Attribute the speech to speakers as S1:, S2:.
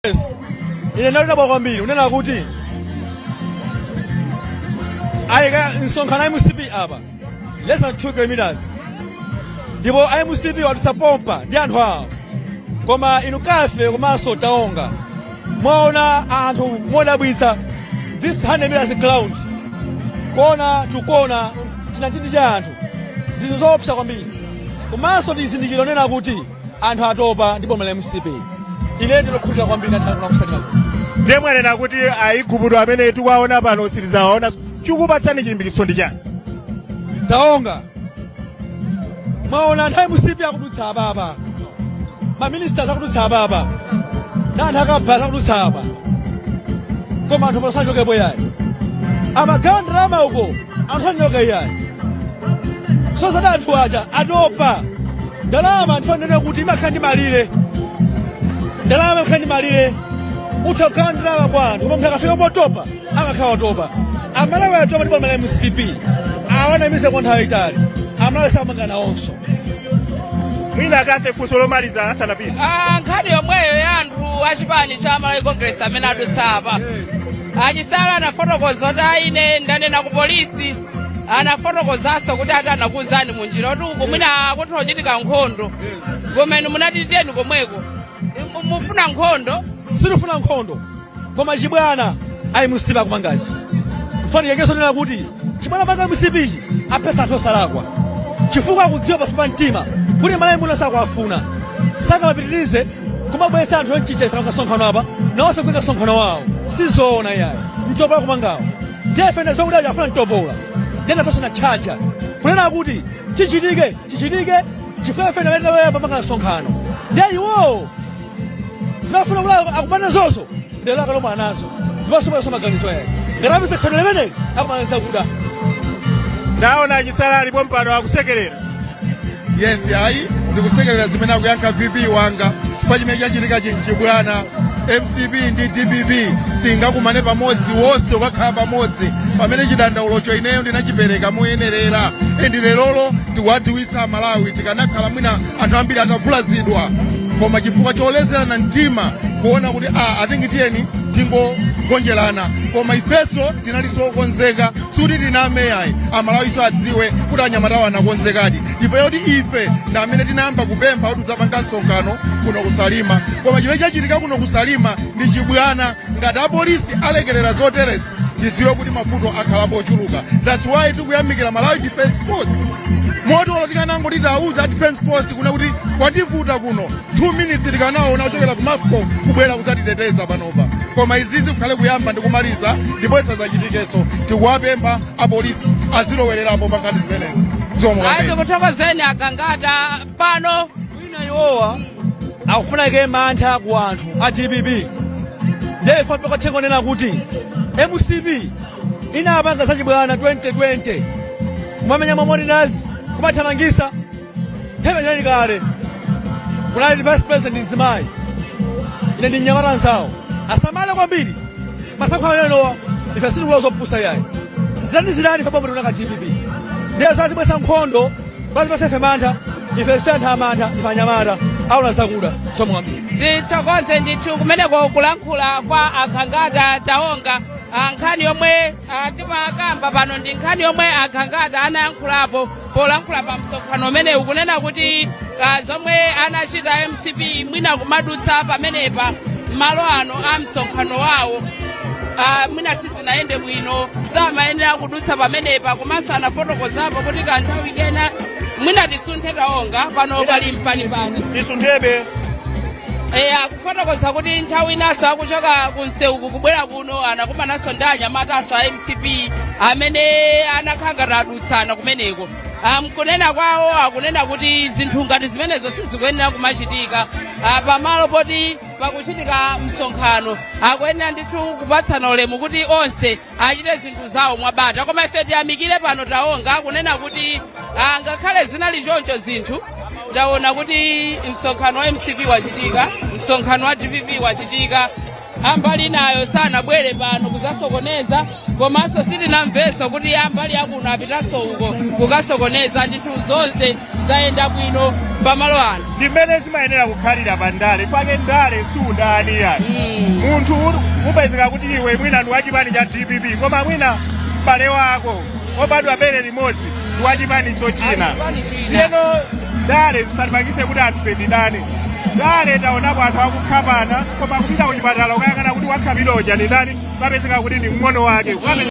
S1: Yes. Ine ndadabwa kwambiri unena kuti ayika msonkhano a MCP apa less than 2 kilometers, ndipo a MCP wadutsa pompa ndi anthu awo, koma inu kafe komanso taonga mwaona anthu modabwitsa this 100 meters ground, kona to kona, chinatindi cha anthu, ndizo zoopsa kwambiri. Komanso tizindikiro nena kuti anthu atopa ndi boma la MCP. Ine ndinokhulupirira kwambiri anthu akusalira.
S2: Ndiye mwanena kuti Aigupto amene tikuwaona pano sitidzawaona. Chikupatsani chilimbikitso ndi chani?
S1: Taonga, mwaona anthu a MCP akudutsa apapa, maministers akudutsa apapa, na anthu akabhaza akudutsa apa, koma anthu pano sanachokepo yayi. Amagawa ndalama uko, anthu sanachoke yayi. So zati anthu aja atopa. Ndalama, anthu anene kuti imakhala ndi malire, ndalama imakhala ndi malire. Utha kugawa ndalama kwa anthu, koma munthu akafika potopa amakhala watopa. Amalawi atopa ndi boma la MCP. Awanamize kwa nthawi yayitali, Amalawi samanga nawonso.
S2: Mwina akathe funso lomaliza asanapite.
S3: Ah, nkhani yomweyo ya anthu achipani cha Malawi Congress amene adutsa apa, achisala anafotokoza kuti aine ndanena ku polisi, anafotokozanso kuti ati anakuwuzani munjira kuti uku mwina kutha kuchitika nkhondo, koma inu munati tiyeni komweko. Mufuna nkhondo?
S1: Sitifuna nkhondo, koma chibwana a MCP akumangachi, mfanikekeso nena kuti chibwana panga MCPchi apesa anthu osalakwa, chifukwa akudziwa pasi pa mtima kuti Malawi muno sakuafuna. Sangamapitirize kumabweretsa anthu onchicha ife kasonkhano apa, nawonso kuika sonkhano wawo, sizoona iyayi. Mtopola kumangawo, ndiye ife ndazokuti aja afuna mtopola, ndiye nafenso na tchacha kunena kuti chichitike chichitike, chifukwa ife ndakati panga msonkhano, ndiye iwowo zimafuna kuti akumane zozo ndelo akalomwa nazo, ndiponso bweso maganizo yake ngati apeza khono limeneli akumanganiza kuda.
S2: Ndaona achisala alipo mpano akusekerera.
S4: Yes, ayi, ndikusekerera zimene akuyankha VP wanga, chifukwa chimene chachitika chinchibwana. MCP ndi DPP singakumane pamodzi, wonse ukakhala pamodzi pamene chidandaulocho ineyo ndinachipereka moyenerera. And lerolo tikuwadziwitsa Amalawi, tikanakhala mwina anthu ambiri atavulazidwa, koma chifukwa cholezerana mtima kuona kuti ah, I think tiyeni tingogonjerana, koma ifenso tinalinso okonzeka, sikuti tinameyayi. Amalawiso adziwe kuti anyamatawo anakonzekadi. Ife yoti ife ndi amene tinayamba kupempha kuti tidzapanga msonkhano kuno kusalima, koma chimene chachitika kuno kusalima ndi chibwana. Ngati apolisi alekerera zoterezi, tidziwe kuti mavuto akhalapo ochuluka. That's why tikuyamikira Malawi Defense Force. Moti olo tikanangoti tauza Defense Force kuna kuti kwativuta kuno, 2 minutes tikanaona kuchokera ku Mafco kubwera kudzatiteteza panopa. Koma izizi kukhale kuyamba ndi kumaliza, ndipo isadzachitikenso. Tikuwapempha apolisi azilowererapo pa nkhani zimenezi. Zikomo
S3: Ayi,
S4: kwambiri.
S3: Tikuthokozeni agangata pano.
S1: Mwina iwowa akufuna ike mantha ku anthu a DPP, ndiye ife pakathengo nena kuti MCP inapanga zachibwana 2020, kumamenya mamonitors, kumathamangisa. Nthawi inali kale kunali vice president mzimayi, ine ndi mnyamata nzawo. Asamale kwambiri masankho amenewa. Ife sitikulowa zopusa yayi. Zidani zidani pa boma tikunaka DPP, ndiye zazibwesa nkhondo, kwazipasa ife mantha. Ife si anthu amantha, ife anyamata aona zakuda. Zikomo kwambiri.
S3: Tithokoze ndithu kumeneko kulankhula kwa agangata taonga. Nkhani yomwe timakamba pano ndi nkhani yomwe agangata anayankhulapo polankhula pa msonkhano umenewu, kunena kuti zomwe anachita MCP mwina kumadutsa pamenepa malo ano a msonkhano wawo, mwina sizinayende bwino, samayenera kudutsa pamenepa. Komanso anafotokozapo kuti kanthawi kena mwina tisunthe, taonga pano pali mpanipani.
S2: Tisunthebe.
S3: Akufotokoza kuti nthawi inanso akuchoka kunseuku kubwera kuno anakumananso ndi anyamatanso a MCP amene anakhala ngati adutsana kumeneko. Mkunena kwawo akunena kuti zinthu ngati zimenezo sizikuyenera kumachitika pamalo poti pakuchitika msonkhano. Akuyenera ndithu kupatsana ulemu kuti onse achite zinthu zawo mwabata. Koma ife tiyamikire pano taonga kunena kuti ngakhale zinali choncho zinthu, taona kuti msonkhano wa MCP wachitika, msonkhano wa DPP wachitika, ambali nayo sanabwere pano kuzasokoneza, komanso sitinamvenso kuti ambali akuno apitanso uko kukasokoneza. Ndithu zonse Zayenda bwino pamalo ano.
S2: Ndi mmene zimayenera kukhalira pa ndale. Fake ndale si udani yani. Munthu upezeka kuti iwe mwina ndi wachipani cha DPP, koma mwina m'bale wako obadwa bere limodzi ndi wachipaniso china.
S3: Achipani china.
S2: Ndiyeno ndale zisatipangise kuti anthu tidane. Ndale taonapo anthu akukhapana, koma kupita kuchipatala ukayang'ana kuti wakhapidwa uja ndi ndani, kapezeka kuti ndi mng'ono wake.